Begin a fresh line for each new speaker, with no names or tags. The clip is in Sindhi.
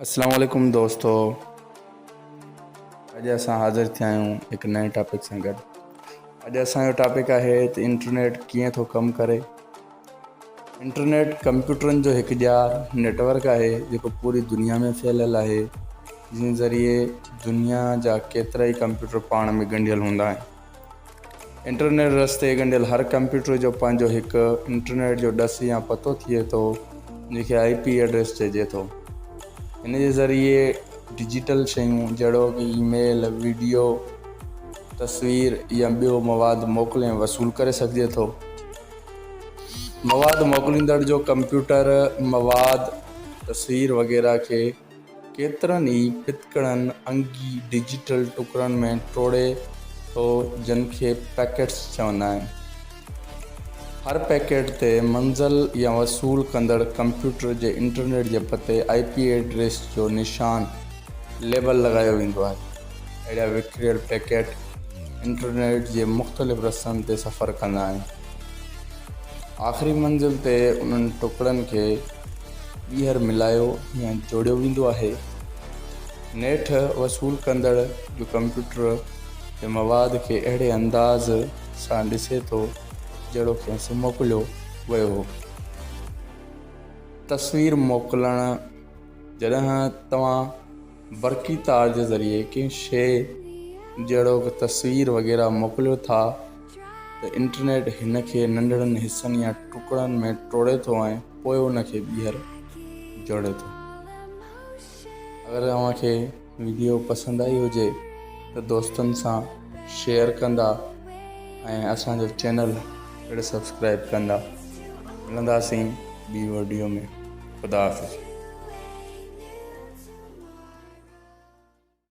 اسلام عليڪم دوستو اڄ اسان حاضر ٿيا آهيون هڪ نئين ٽاپڪ سان گڏ اڄ اسان جو ٽاپڪ آهي ته انٽرنيٽ ڪيئن ٿو ڪم ڪري انٽرنيٽ ڪمپيوٽرن جو هڪ ڄار نيٽورڪ آهي جيڪو پوري دنيا ۾ ڦهليل آهي جنهن ذريعي دنيا جا ڪيترا ئي ڪمپيوٽر پاڻ ۾ ڳنڍيل هوندا آهن انٽرنيٽ رستي ڳنڍيل هر ڪمپيوٽر جو پنهنجو هڪ انٽرنيٽ جو ڏس يا پتو ٿئي ٿو جنهن کي آء پي ايڊريس چئجي ٿو. هن جي ذريعي ڊجيٽل شيون جهڙوڪ اي ميل، وڊيو، تصوير يا ٻيو مواد موڪلي ۽ وصول ڪري سگهجي ٿو. مواد موڪليندڙ جو ڪمپيوٽر مواد، تصوير وغيره کي ڪيترن ئي پتڪڙن انگي ڊجيٽل ٽڪرن ۾ ٽوڙي ٿو جن کي پيڪيٽس چوندا آهن. هر پيڪيٽ تي منزل يا وصول ڪندڙ ڪمپيوٽر جي انٽرنيٽ جي پتي آء پي ايڊريس جو نشان، ليبل، لڳايو ويندو آهي. اهڙا وکريل پيڪيٽ انٽرنيٽ جي مختلف رستن تي سفر ڪندا آهن. آخري منزل تي انهن ٽڪڙن کي ٻيهر ملايو يا جوڙيو ويندو آهي. نيٺ وصول ڪندڙ جو ڪمپيوٽر تي مواد کي اهڙي انداز سان ڏسي ٿو جهڙو کيس موڪليو ويو هو. تصوير موڪلڻ، جڏهن توهان برقي تار جي ذريعي ڪنهن شيء جهڙوڪ تصوير وغيره موڪليو ٿا ته انٽرنيٽ هن کي ننڍڙن حصن يا ٽڪڙن ۾ ٽوڙي ٿو ۽ پوء ان کي ٻيهر جوڙي ٿو. اگر اوهان کي وڊيو پسند آئي هجي ته دوستن سان شيئر ڪندا ۽ اسان جو چينل پڻ سبسڪرائب ڪندا. ملنداسين ٻي وڊيو ۾ خدا حافظ.